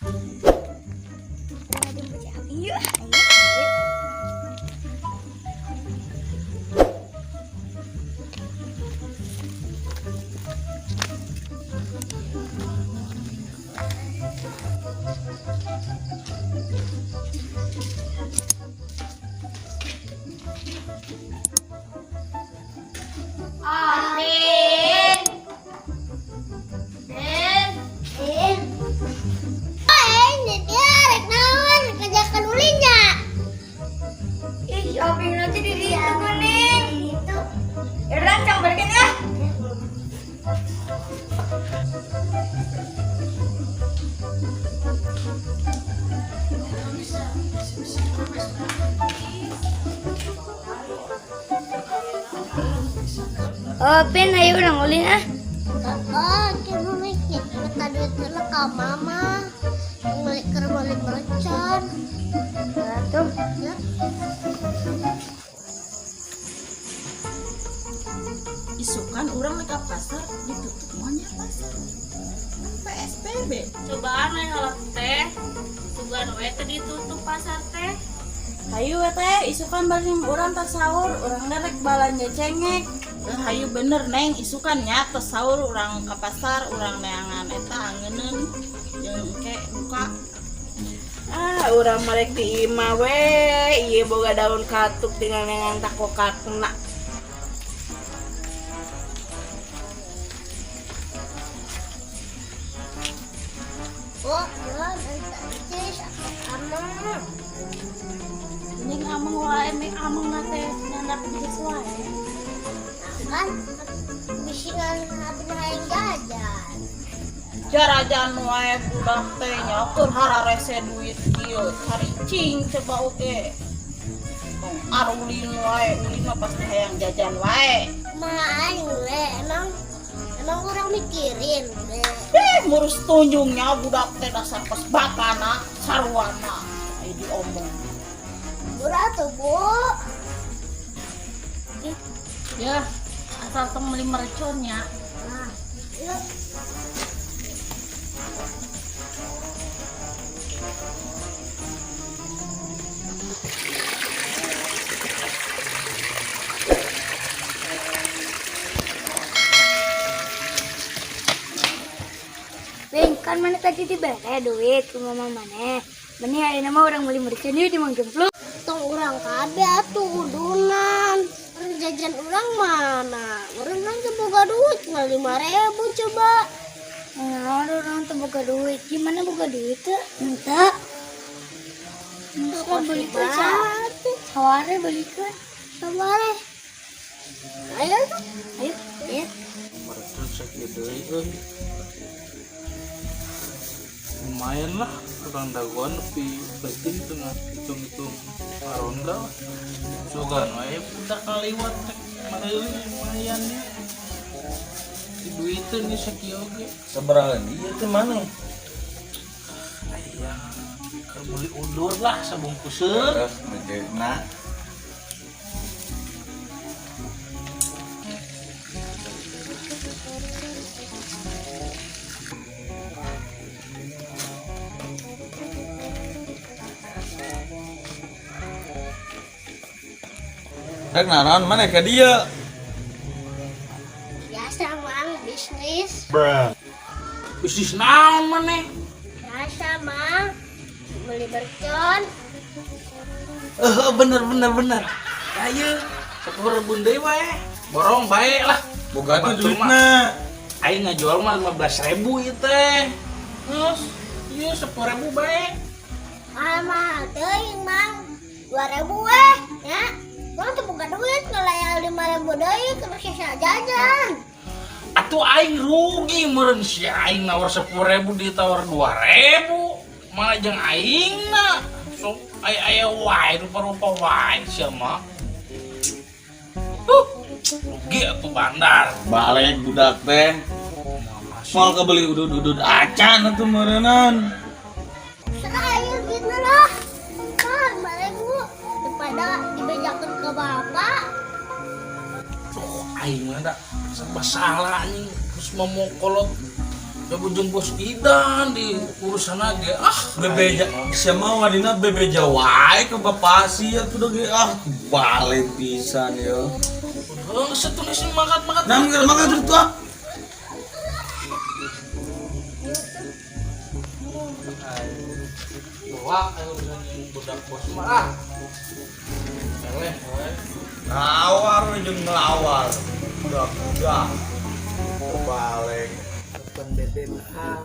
Jemput si Abi yuk. Ayo. Apin. Pin. Pin. Eh, ini dia rek naon kerjakan ulinnya. Ih, si Apin nanti di situ kuning. Itu. Ya udah, cang balikin ya. Oh, Pin, ayo urang ulin ah. Oh, cuma mikir minta duit dulu ke mama. Beli ke beli mercon. Tuh. Ya. Isukan urang ke pasar ditutup moalnya pasar. Kan PSBB. Cobaan we ngalap teh. Sugan we teh ditutup pasar teh. Hayu we teh, isukan balik urang tas sahur, urang rek balanja cengek. Eh, hayu bener, Neng, isukan nya tos sahur urang ke pasar, urang neangan eta angeuneun jeung engke buka. Ah, urang marek di imah we, ieu boga daun katuk tinggal neangan takokakna. Oh, ya, cis, amang. Mending ameng wae, mending ameng na teh nyandak geus wae. Kan bisingan habis hayang jajan. Jarajan wae budak teh nya keur hararese duit kieu, caricing coba oge. Tong arulin wae, ulin mah pasti hayang jajan wae. Mah aing we, emang emang kurang mikirin we. Eh, murus tunjungnya budak teh dasar pas bapana sarwana. Ai diomong. Murah tuh, Bu. Ya, asal tong meuli mercon nya. Nah, yuk. Pin, kan maneh tadi dibere duit ku mama maneh. Meni ayeuna mah urang meuli mercon yuk di Mang Jemplung. Tong urang kabeh atuh udunan. Urang jajan urang mana? Urang kan teu boga duit, ngan 5.000 coba. Nah, urang teu boga duit. Gimana boga duit teh? Entah. Entah belikeun saware belikeun. Sabare. Ayo tuh. Ayo, ayo. Mercon sakieu deui euy. Lumayan lah, urang dagoan lebih penting tengah hitung-hitung ronda lah. Sugan wae budak kaliwat teh mareuli lumayan ya. Di duiteun ge sakieu oge. Sabaraha ieu teh maneh? Aya keur beli udur lah sabungkuseun. Terus mejeuna. Rek naraon maneh ka dieu? Biasa, Mang, bisnis. Bisnis naon maneh? Biasa, Mang. Beli mercon. Eh, bener bener bener. Ayo, 10.000 deui wae. Borong bae lah. Boga tuh Batur mah. duitna. Aing ngajual mah 15.000 ieu teh. Terus, ieu 10.000 bae. Mahal-mahal teuing, Mang. 2.000 weh, ya. Mang teu boga duit ngalayar 5.000 deui keur sisa jajan. Atuh aing rugi meureun si aing nawar 10.000 ditawar 2.000. Mana jeung aing na. Sok aya aya wae rupa-rupa wae sia mah. Rugi atuh bandar. Balik budak teh. Moal kebeli udud-udud acan atuh meureunan. Serah gitu lah. Mang, 5.000 daripada dibejakeun ke bapak. Tuh, aing mah da serba salah anjing terus mau kolot Coba jeung bos Idan di urusan ge ah. Bebeja sia mah wadina bebeja wae ke bapak sia tuh ge ah balik pisan ya. Heuh, setulis makat-makat. Nah, makan tuh ah. Wah, ayo urusan yang budak bos mah ah. Eleh, we. Ngawar jeung ngelawar. Udah, udah. Balik. Telepon bebe ah.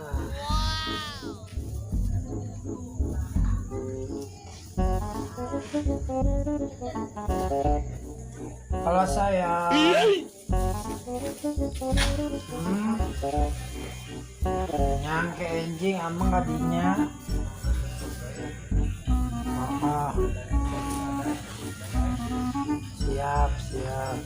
Kalau saya nyangke enjing ameng kadinya. Oh, siap siap.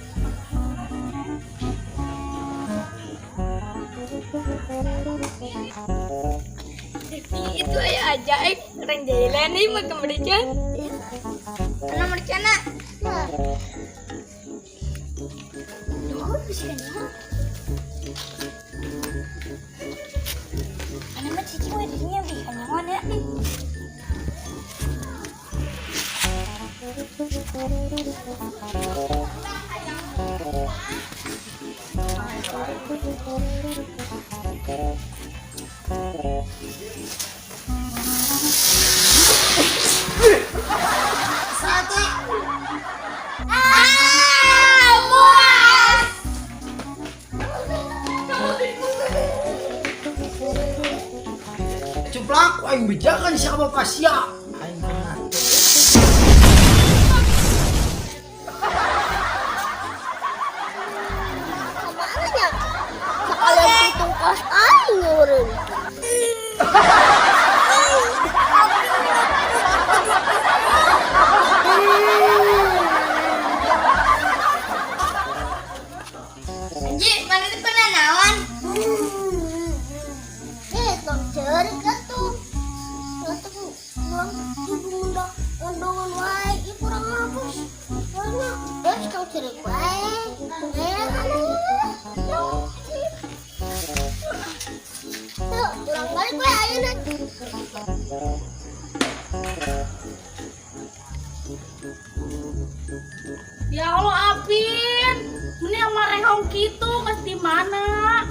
Itu aya ajaib orang jalan nih mah kemerican. Ana mercana. Duh, bisa nya. Ana mah cicing we dirinya bi kanyawan ya. Ah, bos. Cuplak aing bejakan sia ka bapak sia. Aing mah. Kemana ya? Sekalian hitung kos aing urang. Anji, mana itu pernah naon? Eh, tong ceurik atuh. Atuh pulang undang undangan wae, ieu kurang hapus. Mana? Eh, tong ceurik wae. Eh, aduh. Tuh, pulang balik wae ayeuna. Ya Allah Apin, ini yang marehong kitu geus di mana?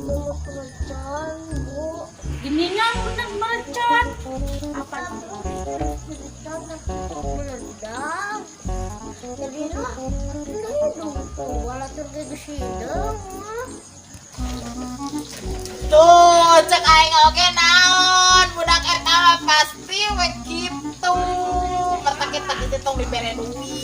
Mau kerjaan, Bu. Gininya bener mercon. Apa? Mercon meledak. Jadi lah, duduk. Walau terjadi sidang. Tuh, cek aing oge naon, budak eta mah pasti we kitu. Pertak kita tong dibere duit.